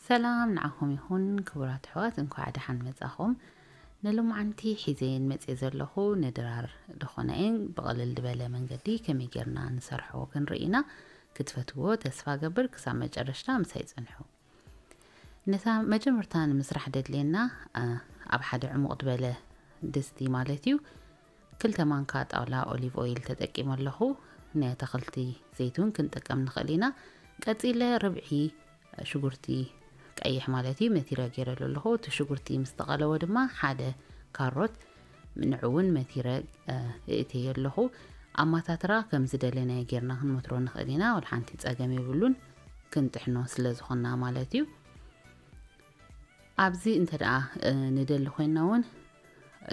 ሰላም ንዓኹም ይኹን ክቡራት ኣሕዋት፣ እንኳዕ ደሓን መጻኹም። ንሎማዓንቲ ሒዘየን መጽየ ዘለኹ ንድራር ዝኾነ እየን። ብቕልል ዝበለ መንገዲ ከመይ ጌርና ንሰርሖ ክንርኢ ኢና። ክትፈትዎ ተስፋ ገብር። ክሳብ መጨረሽታ ምሳይ ጽንሑ። ነታ መጀመርታ ንምስራሕ ደድልየና፣ እ፣ ኣብ ሓደ ዕሙቕ ዝበለ ድስቲ ማለት እዩ፣ ክልተ ማንካ ጣውላ ኦሊቭ ኦይል ተጠቂመ ኣለኹ። ናይ ኣትክልቲ ዘይት እውን ክንጥቀም ንኽእል ኢና። ቀጺለ ርብዒ ሽጉርቲ ቀይሕ ማለት እዩ መቲረ ገይረሉ ኣለኹ። እቲ ሽጉርቲ ምስ ተቐለወ ድማ ሓደ ካሮት ንዑ እውን መቲረ፣ እ፣ እእትየ ኣለኹ። ኣማታትራ ከም ዝደለናዮ ጌርና ክንመትሮ ንኽእል ኢና። ወላ ሓንቲ ጸገም የብሉን፣ ክንጥሕኖ ስለ ዝኾንና ማለት እዩ። ኣብዚ እንተ ደኣ፣ እ፣ ንደሊ ኮይንና እውን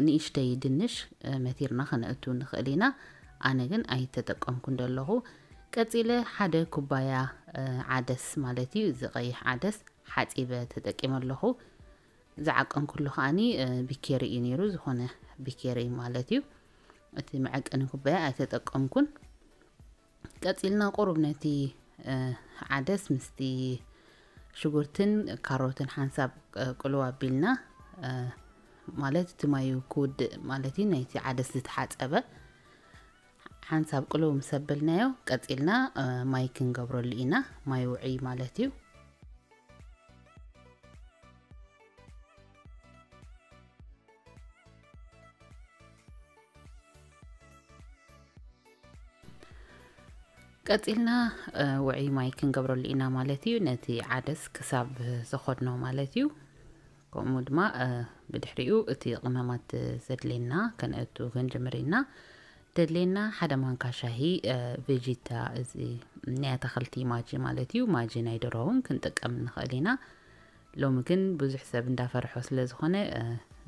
ንእሽተይ ድንሽ፣ እ፣ መቲርና ከነእቱ ንኽእል ኢና። ኣነ ግን ኣይተጠቀምኩን ዘለኹ። ቀጺለ ሓደ ኩባያ፣ እ፣ ዓደስ ማለት እዩ፣ እዚ ቀይሕ ዓደስ ሓጺበ ተጠቂመ ኣለኹ። ዝዓቀንኩሉ ከኣኒ፣ እ፣ ቢኬሪ እዩ ነይሩ፣ ዝኾነ ቢኬሪ ማለት እዩ። እቲ መዐቀኒ ኩባያ ኣይተጠቀምኩን። ቀጺልና ቁሩብ ነቲ፣ እ፣ ዓደስ ምስቲ ሽጉርትን ካሮትን ሓንሳብ፣ እ፣ ቅልው ኣቢልና፣ እ፣ ማለት እቲ ማዩ ክውድእ ማለት እዩ፣ ናይቲ ዓደስ ዝተሓጸበ ሓንሳብ ቅልው ምስ ኣበልናዮ፣ ቀጺልና፣ እ፣ ማይ ክንገብረሉ ኢና፣ ማይ ውዑይ ማለት እዩ። ቀጺልና፣ እ፣ ውዑይ ማይ ክንገብረሉ ኢና ማለት እዩ። ነቲ ዓደስ ክሳብ ዝኸድኖ ማለት እዩ። ከምኡ ድማ፣ እ፣ ብድሕሪኡ እቲ ቅመማት ዘድልየና ከነእቱ ክንጅምር ኢና። ዘድልየና ሓደ ማንካ ሻሂ፣ እ፣ ቬጂታ፣ እዚ ናይ ኣትክልቲ ማጂ ማለት እዩ። ማጂ ናይ ደርሆ እውን ክንጥቀም ንኽእል ኢና። ሎሚ ግን ብዙሕ ሰብ እንዳፈርሖ ስለ ዝኾነ፣ እ፣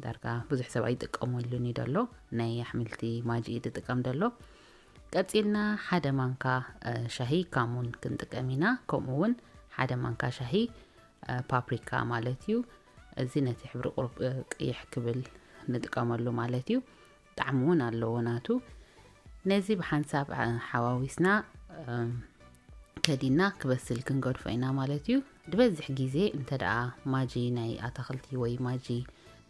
ዳርጋ ብዙሕ ሰብ ኣይጥቀመሉን እዩ ደሎ። ናይ ኣሕምልቲ ማጂ እዩ ዝጥቀም ደሎ። ቀጺልና ሓደ ማንካ፣ እ፣ ሻሂ ካሙን ክንጥቀም ኢና። ከምኡ እውን ሓደ ማንካ ሻሂ፣ እ፣ ፓፕሪካ ማለት እዩ። እዚ ነቲ ሕብሪ ቁሩብ፣ እ፣ ቅይሕ ክብል ንጥቀመሉ ማለት እዩ። ጣዕሚ እውን ኣለዎ ናቱ። ነዚ ብሓንሳብ፣ እ፣ ሓዋዊስና፣ እ፣ ከዲና ክበስል ክንገድፎ ኢና ማለት እዩ። ዝበዝሕ ግዜ እንተ ደኣ ማጂ ናይ ኣትክልቲ ወይ ማጂ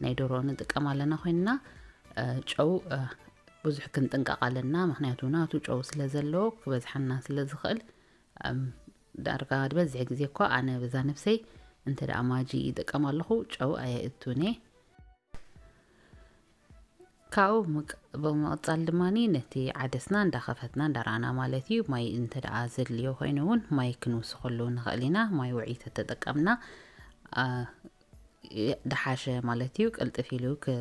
ናይ ደርሆ ንጥቀም ኣለና ኮይንና፣ እ፣ ጨው፣ እ፣ ብዙሕ ክንጥንቀቕ ኣለና። ምኽንያቱ ናቱ ጨው ስለ ዘለዎ ክበዝሓና ስለ ዝኽእል፣ እም፣ ዳርጋ ዝበዝሕ ግዜ እኳ ኣነ በዛ ነብሰይ እንተ ደኣ ማጂ ይጥቀም ኣለኹ፣ ጨው ኣየእቱን እየ። ካብኡ ምቅ-፣ ብምቕጻል ድማኒ ነቲ ዓደስና እንዳኸፈትና እንዳረኣና ማለት እዩ። ማይ እንተ ደኣ ዘድልዮ ኮይኑ እውን ማይ ክንውስኸሉ ንኽእል ኢና። ማይ ውዑይ ተተጠቀምና፣ አ፣ የ-፣ ደሓሸ ማለት እዩ። ቅልጥፍ ኢሉ ክ-፣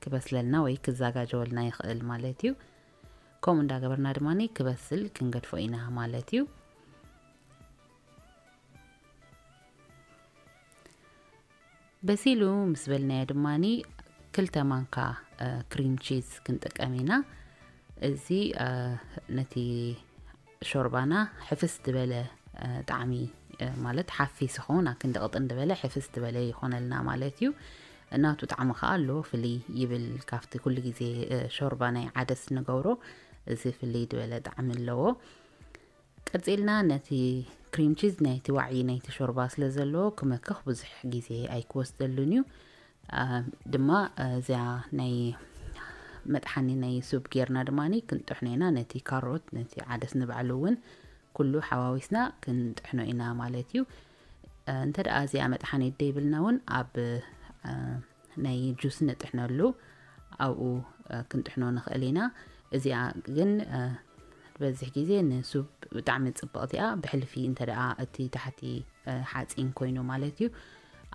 ክበስለልና ወይ ክዘጋጀወልና ይኽእል ማለት እዩ። ከምኡ እንዳገበርና ድማኒ ክበስል ክንገድፎ ኢና ማለት እዩ። በሲሉ ምስ በልናዮ ድማኒ ክልተ ማንካ፣ እ፣ ክሪም ቺዝ ክንጥቀም ኢና። እዚ፣ እ፣ ነቲ ሾርባና ሕፍስ ዝበለ፣ እ፣ ጣዕሚ፣ እ፣ ማለት ሓፊስ ይኸውን፣ ኣክንዲ ቅጥን ዝበለ ሕፍስ ዝበለ ይኾነልና ማለት እዩ። ናቱ ጣዕሚ ከኣ ኣለዎ፣ ፍልይ ይብል ካብቲ ኩሉ ግዜ፣ እ፣ ሾርባ ናይ ዓደስ ንገብሮ፣ እዚ ፍልይ ዝበለ ጣዕሚ ኣለዎ። ቀጺልና ነቲ ክሪም ቺዝ ናይቲ ዋዒ ናይቲ ሾርባ ስለ ዘለዎ ክመክኽ ብዙሕ ግዜ ኣይክወስደሉን እዩ። አ፣ ድማ፣ አ፣ እዚኣ ናይ መጥሓኒ ናይ ሱብ ጌርና ድማኒ ክንጥሕኖ ኢና። ነቲ ካሮት፣ ነቲ ዓደስ ንባዕሉ እውን ኩሉ ሓዋዊስና ክንጥሕኖ ኢና ማለት እዩ። አ፣ እንተ ደኣ እዚኣ መጥሓኒት ደይብልና እውን ኣብ፣ አ፣ ናይ ጁስ ንጥሕነሉ ኣብኡ፣ አ፣ ክንጥሕኖ ንኽእል ኢና። እዚኣ ግን፣ አ፣ ዝበዝሕ ግዜ ንሱብ ብጣዕሚ ጽብቕቲ እያ። ብሕልፊ እንተ ደኣ እቲ ታሕቲ፣ አ፣ ሓጺን ኮይኑ ማለት እዩ፣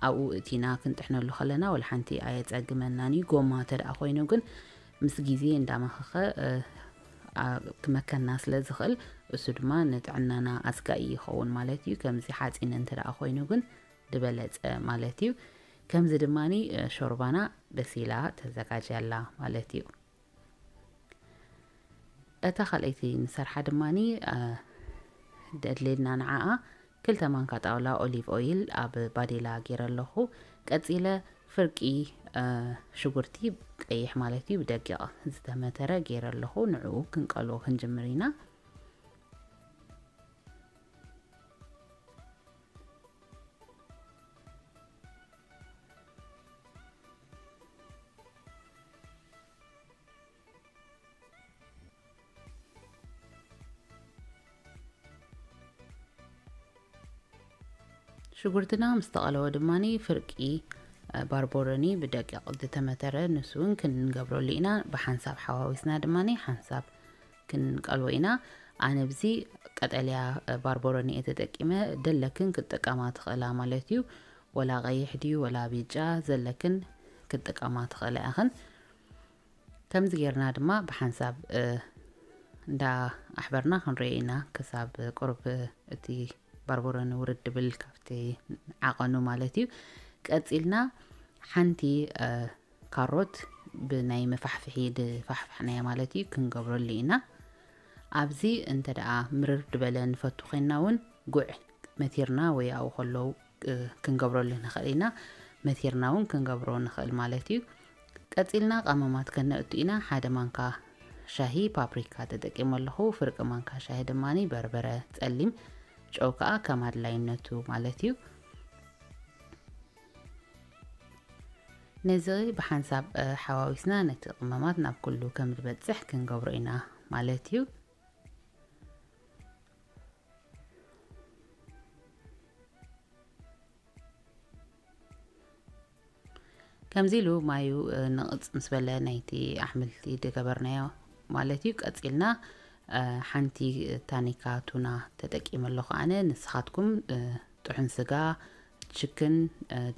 ኣብኡ እቲና ክንጥሕነሉ ከለና ወላ ሓንቲ ኣየጸግመናን እዩ። ጎማ እንተ ደኣ ኮይኑ ግን ምስ ግዜ እንዳመኸኸ፣ እ፣ ኣ-፣ ክመከና ስለ ዝኽእል፣ እሱ ድማ ንጥዕናና ኣስጋኢ ይኸውን ማለት እዩ። ከምዚ ሓጺን እንተ ደኣ ኮይኑ ግን ዝበለጸ ማለት እዩ። ከምዚ ድማኒ፣ እ፣ ሾርባና በሲላ ተዘጋጅያ ኣላ ማለት እዩ። እታ ካልኣይቲ ንሰርሓ ድማኒ፣ እ፣ ደድልየና ንዓኣ ክልተ ማንካ ጣውላ ኦሊቭ ኦይል ኣብ ባዴላ ገይረ ኣለኹ። ቀጺለ ፍርቂ፣ እ፣ ሽጉርቲ ቀይሕ ማለት እዩ፣ ብደቂቕ ዝተመተረ ገይረ ኣለኹ። ንዕኡ ክንቀልዎ ክንጅምር ኢና። ሽጉርትና ምስ ተቐለወ ድማ ፍርቂ ባርቦረኒ ብደቂቕ ዝተመተረ ንሱ እውን ክንገብረሉ ኢና። ብሓንሳብ ሓዋዊስና ድማ ሓንሳብ ክንቀልቦ ኢና። ኣነ ብዚ ቀጠልያ ባርቦረኒ እየ ተጠቂመ። ደለክን ክትጥቀማ ትኽእላ ማለት እዩ። ወላ ቀይሕ ድዩ ወላ ቢጫ ዘለክን ክትጥቀማ ትኽእላ ኢኽን። ከምዚ ጌርና ድማ ብሓንሳብ እንዳ ኣሕበርና ክንሪኦ ኢና። ክሳብ ቁርብ እቲ ባርቦረኒ ውርድ ድብል ካብቲ ዓቐኑ ማለት እዩ። ቀጺልና ሓንቲ ካሮት ብናይ መፋሕፍሒ ድፋሕፋሕናያ ማለት እዩ ክንገብረሉ ኢና። ኣብዚ እንተ ደኣ ምርር ድበለ ንፈቱ ኮይንና እውን ጉዕ መቲርና ወይ ኣብኡ ከለዉ ክንገብረሉ ንኽእል ኢና። መቲርና እውን ክንገብሮ ንኽእል ማለት እዩ። ቀጺልና ቀመማት ከነእቱ ኢና። ሓደ ማንካ ሻሂ ፓፕሪካ ተጠቂመ ኣለኹ። ፍርቂ ማንካ ሻሂ ድማ በርበረ ጸሊም፣ ጨው ከኣ ከም ኣድላይነቱ ማለት እዩ። ነዚ ብሓንሳብ ሓዋዊስና ነቲ ቅመማት ናብ ኩሉ ከም ዝበጽሕ ክንገብሮ ኢና ማለት እዩ። ከምዚ ኢሉ ማዩ ንቕጽ ምስ በለ ናይቲ ኣሕምልቲ ድገበርናዮ ማለት እዩ። ቀጺልና ሓንቲ ታኒካ ቱና ተጠቂመ ኣለኹ ኣነ። ንስኻትኩም ጥሑን ስጋ፣ ችክን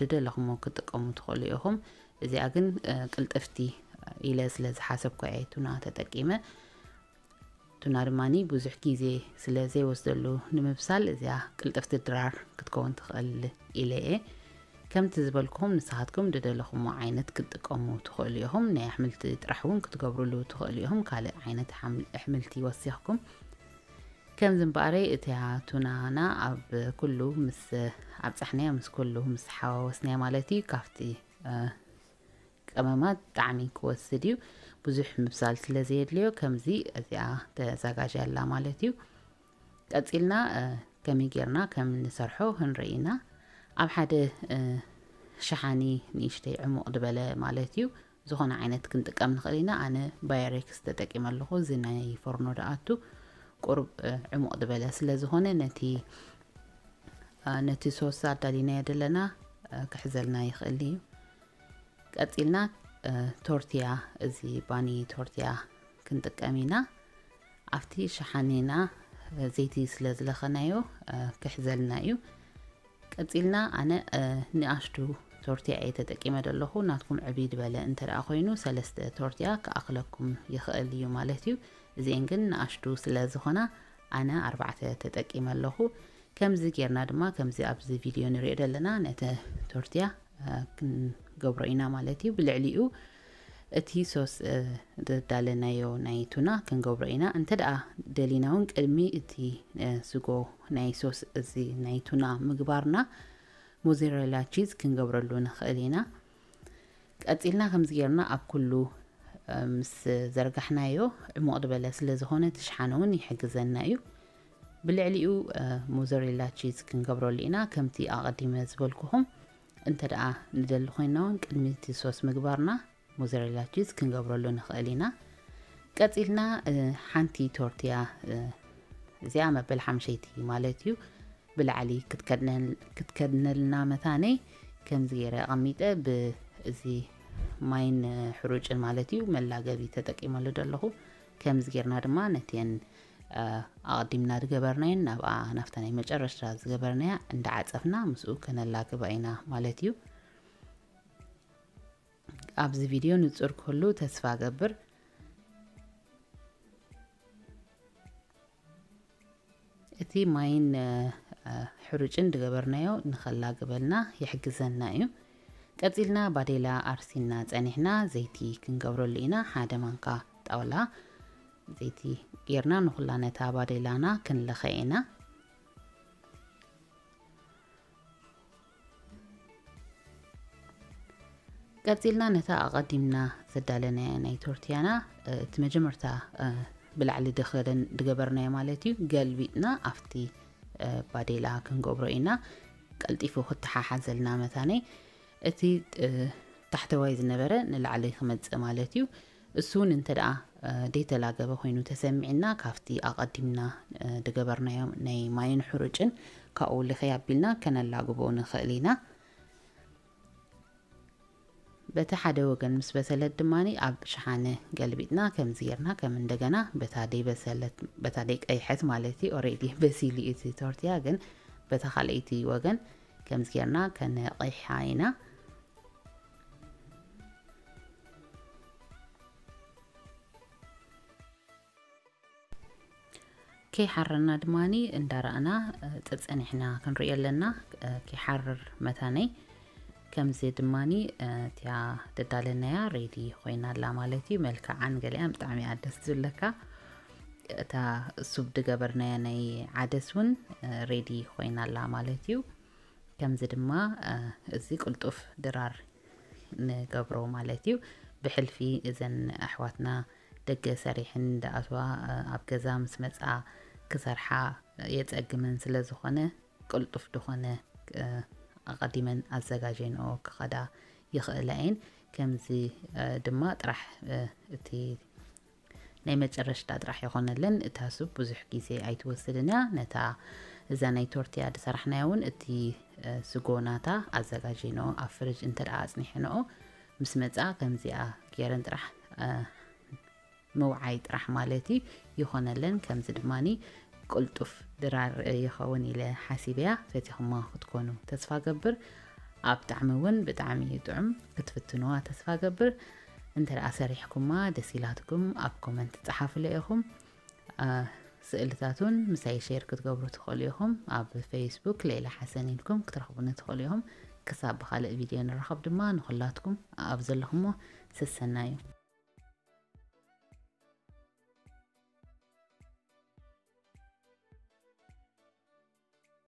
ድደለኹሞ ክትጥቀሙ ትኽእሉ ኢኹም። እዚኣ ግን ቅልጥፍቲ ኢለ ስለ ዝሓሰብኩ እየ ቱና ተጠቂመ። ቱና ድማ ብዙሕ ግዜ ስለ ዘይወስደሉ ንምብሳል እዚኣ ቅልጥፍቲ ድራር ክትከውን ትኽእል ኢለ እየ። ከምቲ ዝበልኩም ንስኻትኩም ድደለኹሞ ዓይነት ክትጥቀሙ ትኽእሉ ኢኹም። ናይ ኣሕምልቲ ጥራሕ እውን ክትገብሩሉ ትኽእሉ ኢኹም። ካልእ ዓይነት ኣሕምልቲ ወሲኽኩም። ከምዚ እምበኣረይ እቲያ ቱናና ኣብ ኩሉ ምስ ኣብጻሕናያ ምስ ኩሉ ምስ ሓዋወስናያ ማለት እዩ ካብቲ ቀመማት ጣዕሚ ክወስድ እዩ። ብዙሕ ምብሳል ስለ ዘየድልዮ ከምዚ እዚኣ ተዘጋጅያ ኣላ ማለት እዩ። ቀጺልና ከመይ ጌርና ከም ንሰርሖ ክንርኢ ኢና። ኣብ ሓደ ሸሓኒ ንእሽተይ ዕሙቕ ዝበለ ማለት እዩ ዝኾነ ዓይነት ክንጥቀም ንኽእል ኢና። ኣነ ባየሬክስ ተጠቂመ ኣለኹ። እዚ ናይ ፎርኖ ድኣቱ ቁሩብ ዕሙቕ ዝበለ ስለ ዝኾነ ነቲ ነቲ ሶስ ኣዳሊናዮ ዘለና ክሕዘልና ይኽእል እዩ። ቀጺልና ቶርቲያ፣ እዚ ባኒ ቶርቲያ ክንጥቀም ኢና። ኣብቲ ሸሓኒና ዘይቲ ስለ ዝለኸናዮ ክሕዘልና እዩ። ቀጺልና ኣነ ንኣሽቱ ቶርቲያ እየ ተጠቂመ ዘለኹ። ናትኩም ዕብይ ዝበለ እንተ ደኣ ኮይኑ ሰለስተ ቶርቲያ ክኣኽለኩም ይኽእል እዩ ማለት እዩ። እዚኤን ግን ንኣሽቱ ስለ ዝኾና ኣነ ኣርባዕተ ተጠቂመ ኣለኹ። ከምዚ ጌርና ድማ ከምዚ ኣብዚ ቪድዮ ንሪኦ ዘለና ነተ ቶርቲያ ክንገብሮ ኢና ማለት እዩ። ብልዕሊኡ እቲ ሶስ ዘዳለናዮ ናይ ቱና ክንገብሮ ኢና። እንተ ደኣ ደሊና እውን ቅድሚ እቲ ስጎ ናይ ሶስ እዚ ናይ ቱና ምግባርና ሞዘሬላ ቺዝ ክንገብረሉ ንኽእል ኢና። ቀጺልና ከምዚ ጌርና ኣብ ኩሉ ምስ ዘርጋሕናዮ ዕሙቕ ዝበለ ስለ ዝኾነ እቲ ሽሓነ እውን ይሕግዘና እዩ። ብልዕሊኡ ሞዘሬላ ቺዝ ክንገብረሉ ኢና። ከምቲ ኣቐዲመ ዝበልኩኹም እንተ ደኣ ንደሊ ኮይንና እውን ቅድሚ እቲ ሶስ ምግባርና ሞዘሬላ ቺዝ ክንገብረሉ ንኽእል ኢና። ቀጺልና ሓንቲ ቶርቲያ፣ እዚኣ መበል ሓምሸይቲ ማለት እዩ፣ ብላዕሊ ክትከድነልና መታነይ ከምዚ ገይረ ኣቐሚጠ ብእዚ ማይን ሕሩጭን ማለት እዩ መላገቢ ተጠቂመሉ ዘለኹ። ከምዚ ጌርና ድማ ነቲአን ኣቐዲምና ዝገበርናየን ናብኣ ናብታ ናይ መጨረሽታ ዝገበርናያ እንዳዓጸፍና ምስኡ ከነላግባ ኢና ማለት እዩ። ኣብዚ ቪድዮ ንጹር ክህሉ ተስፋ እገብር። እቲ ማይን ሕሩጭን ዝገበርናዮ ንኸላግበልና ይሕግዘና እዩ። ቀጺልና ባዴላ ኣርሲና ጸኒሕና ዘይቲ ክንገብረሉ ኢና። ሓደ ማንካ ጣውላ ዘይቲ ጌርና ንኹላ ነታ ባዴላና ክንለኸ ኢና። ቀጺልና ነታ ኣቐዲምና ዘዳለናያ ናይ ቶርቲያና እቲ መጀመርታ ብላዕሊ ድገበርናዮ ማለት እዩ ገልቢጥና ኣብቲ ባዴላ ክንገብሮ ኢና። ቀልጢፉ ክተሓሓዘልና መታነይ እቲ ታሕተዋይ ዝነበረ ንላዕሊ ክመጽእ ማለት እዩ። እሱ እውን እንተ ደኣ ደይተላገበ ኮይኑ ተሰሚዕና ካብቲ ኣቐዲምና ድገበርናዮ ናይ ማይን ሕሩጭን ካብኡ ልኸይ ኣቢልና ከነላግቦ ንኽእል ኢና። በቲ ሓደ ወገን ምስ በሰለት ድማ ኣብ ሸሓነ ገልቢጥና ከምዚ ጌርና ከም እንደገና በታ ደይበሰለት በታ ደይቀይሐት ማለት እዩ። ኦሬዲ በሲሉ እዩ እቲ ቶርትያ፣ ግን በታ ካልኣይቲ ወገን ከምዚ ጌርና ከነቐይሓ ኢና። ከይሓረና ድማኒ እንዳረኣና ጸጸኒሕና ክንሪኦ ኣለና። ከይሓርር መታነይ ከምዚ ድማኒ እቲያ ደዳለናያ ሬዲ ኮይና ኣላ ማለት እዩ። መልክዓን ገሊኣን ብጣዕሚ እያ ደስ ዝብለካ። እታ ሱብ ድገበርናያ ናይ ዓደስ እውን ሬዲ ኮይና ኣላ ማለት እዩ። ከምዚ ድማ እዚ ቅልጡፍ ድራር ንገብሮ ማለት እዩ። ብሕልፊ እዘን ኣሕዋትና ደገ ሰሪሕን እንዳኣትዋ ኣብ ገዛ ምስ መጻ ክሰርሓ የጸግመን ስለ ዝኾነ ቅልጡፍ ዝኾነ ኣቐዲመን ኣዘጋጀንኦ ክኸዳ ይኽእላ እየን። ከምዚ ድማ ጥራሕ እቲ ናይ መጨረሽታ ጥራሕ ይኾነለን። እታ ሱብ ብዙሕ ግዜ ኣይትወስድን እያ። ነታ እዛ ናይ ቶርትያ ዝሰራሕናያ እውን እቲ ስጎ ናታ ኣዘጋጀንኦ ኣብ ፍርጅ እንተ ደኣ ኣጽኒሐንኦ ምስ መጻ ከምዚኣ ገይረን ጥራሕ ምውዓይ ጥራሕ ማለት እዩ ይኾነለን። ከምዚ ድማኒ ቅልጡፍ ድራር ይኸውን ኢለ ሓሲበያ። ፈቲኹማ ክትኮኑ ተስፋ ገብር። ኣብ ጣዕሚ እውን ብጣዕሚ እዩ ጥዑም። ክትፍትንዋ ተስፋ ገብር። እንተ ደኣ ሰሪሕኩማ ደስ ኢላትኩም ኣብ ኮመንት ጸሓፉለ ኢኹም። ስእልታት እውን ምሳይ ሼር ክትገብሩ ትኽእሉ ኢኹም። ኣብ ፌስቡክ ሌላ ሓሰን ኢልኩም ክትረኽቡኒ ትኽእሉ ኢኹም። ክሳብ ብኻልእ ቪድዮ ንራኸብ ድማ ንኹላትኩም ኣብ ዘለኹሞ ሰሰናዩ።